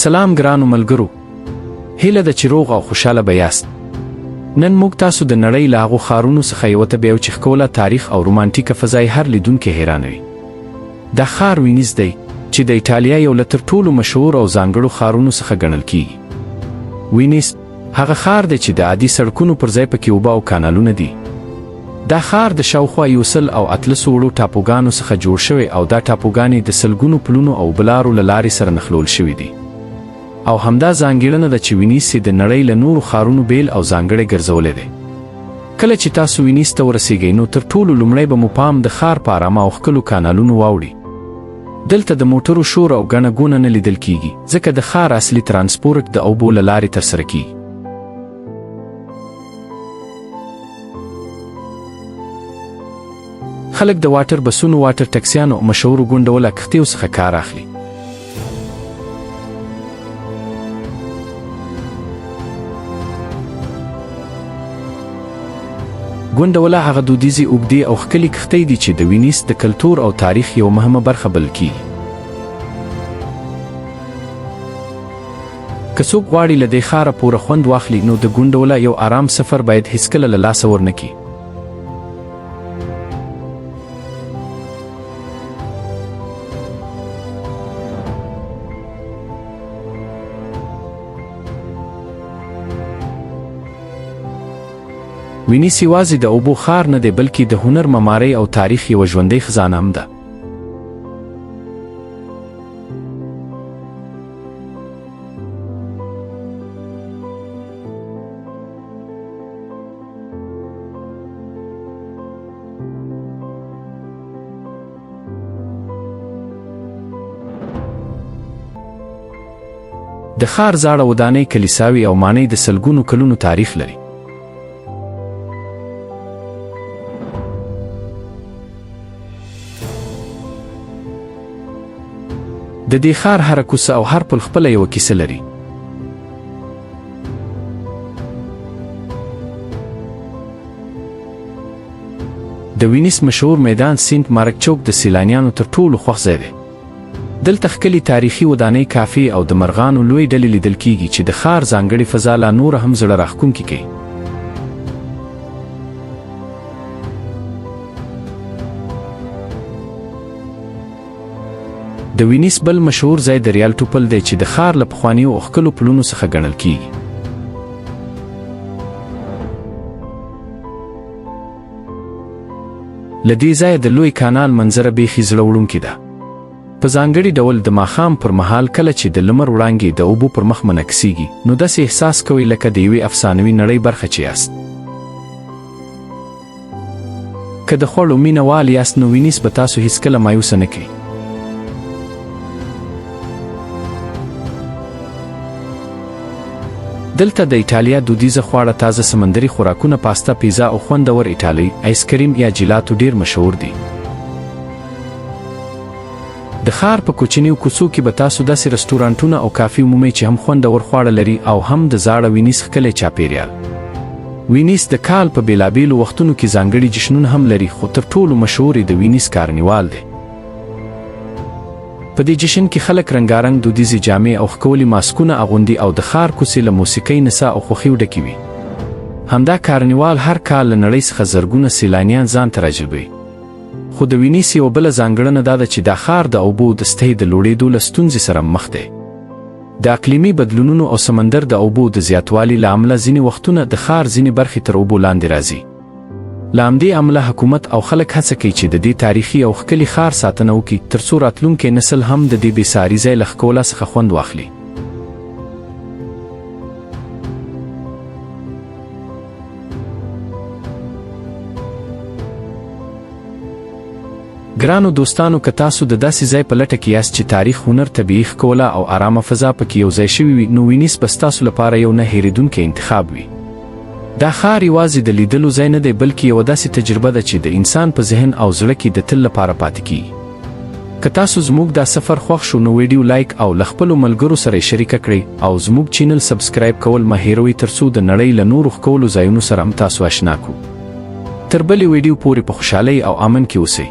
سلام ګرانو ملګرو، هیله ده چې روغ او خوشاله به یاست. نن موږ تاسو د نړۍ له هغو ښارونو څخه یوه ته بیایو چې ښکلا، تاریخ او رومانټیکه فضا یې هر لیدونکی حیرانوي. دا ښار وینیس دی، چې د ایټالیا یو له تر ټولو مشهور او ځانګړو ښارونو څخه ګڼل کیږي. وینیس هغه ښار دی چې د عادي سړکونو پر ځای پکې اوبه او کانالونه دي. دا ښار د شاوخوا 118 وړو ټاپوګانو څخه جوړ شوی او دا ټاپوګانې د سلګونو پلونو او اوبلارو له لارې سره نښلول شوې دي. او همدا ځانګړنه ده چې وینیس یې د نړۍ له نورو ښارونو بېل او ځانګړی ګرځولی دی. کله چې تاسو وینیس ته ورسېږئ نو تر ټولو لومړی به مو پام د ښار په ارامه او ښکلو کانالونو واوړي. دلته د موټرو شور او ګڼه ګوڼه نه لیدل کیږي، ځکه د ښار اصلي ترانسپورت د اوبو له لارې ترسره کیږي. خلک د واټر بسونو، واټر ټکسیانو او مشهورو ګونډولا کښتیو څخه کار اخلي. ګونډولا هغه دودیزې اوږدې او ښکلې کښتۍ دي چې د وینیس د کلتور او تاریخ یوه مهمه برخه بلل کیږي. که څوک غواړي له دې ښاره پوره خوند واخلي نو د ګونډولا یو آرام سفر باید هیڅکله له لاسه ورنه کړي. وینیس یوازې د اوبو ښار نه دی، بلکې د هنر، معمارۍ او تاریخ یوه ژوندۍ خزانه هم ده. د ښار زاړه ودانۍ، کلیساوې او مانۍ د سلګونو کلونو تاریخ لري. د دې ښار هره کوڅه او هر پل خپله یوه کیسه لري. د وینیس مشهور میدان سینټ مارک چوک د سیلانیانو تر ټولو خوښ ځای دی. دلته ښکلې تاریخي ودانۍ، کافې او د مرغانو لوی ډلې لیدل کیږي چې د ښار ځانګړې فضا لا نوره هم زړه راښکونکې کوي. د وینیس بل مشهور ځای د ریالټو پل دی چې د ښار له پخوانیو او ښکلو پلونو څخه ګڼل کیږي. له دې ځایه د لوی کانال منظره بیخي زړه وړونکې ده. په ځانګړي ډول د ماښام پر مهال کله چې د لمر وړانګې د اوبو پر مخ منعکسیږي، نو داسې احساس کوئ لکه د یوې افسانوي نړۍ برخه چې یاست. که د خوړو مینه وال یاست نو وینیس به تاسو هیڅکله مایوسه نه کړي. دلته د ایټالیا دودیزه خواړه، تازه سمندري خوراکونه، پاستا، پیزا او خوندور ایټالوي ایس کریم یا جیلاتو ډیر مشهور دي. د ښار په کوچنیو کوڅو کې به تاسو داسې رستورانټونه او کافي ومومئ چې هم خوندور خواړه لري او هم د زاړه وینیس ښکلی چاپیریال. وینیس د کال په بیلابیلو وختونو کې ځانګړي جشنونه هم لري، خو تر ټولو مشهور یې د وینیس کارنیوال دی. په دې جشن کې خلک رنګارنګ دودیزې جامې او ښکلي ماسکونه اغوندي او د ښار کوڅې له موسیقۍ، نڅا او خوښیو ډکې وي. همدا کارنیوال هر کال له نړۍ څخه زرګونه سیلانیان ځان ته راجلبوي. خو د وینیس یوه بله ځانګړنه دا ده چې دا ښار د اوبو د سطحې د لوړېدو له ستونزې سره مخ دی. د اقلیمي بدلونونو او سمندر د اوبو د زیاتوالي له امله ځینې وختونه د ښار ځینې برخې تر اوبو لاندې راځي. له همدې امله حکومت او خلک هڅه کوي چې د دې تاریخي او ښکلي ښار ساتنه وکړي ترڅو راتلونکی نسل هم د دې بې ساري ځای له ښکلا څخه خوند واخلي. ګرانو دوستانو، که تاسو د داسې ځای په لټه کې یاست چې تاریخ، هنر، طبیعي ښکلا او آرامه فضا پکې یو ځای شوي وي، نو وینیس به ستاسو لپاره یو نه هېرېدونکی انتخاب وي. دا ښار یوازې د لیدلو ځای نه دی، بلکې یوه داسې تجربه ده چې د انسان په ذهن او زړه کې د تل لپاره پاتې کیږي. که تاسو زموږ دا سفر خوښ شو نو ویډیو لایک او له خپلو ملګرو سره یې شریکه کړئ او زموږ چینل سبسکرایب کول مه هیروئ ترڅو د نړۍ له نورو ښکلو ځایونو سره هم تاسو اشنا کړو. تر بلې ویډیو پورې په خوشحالۍ او امن کې اوسئ.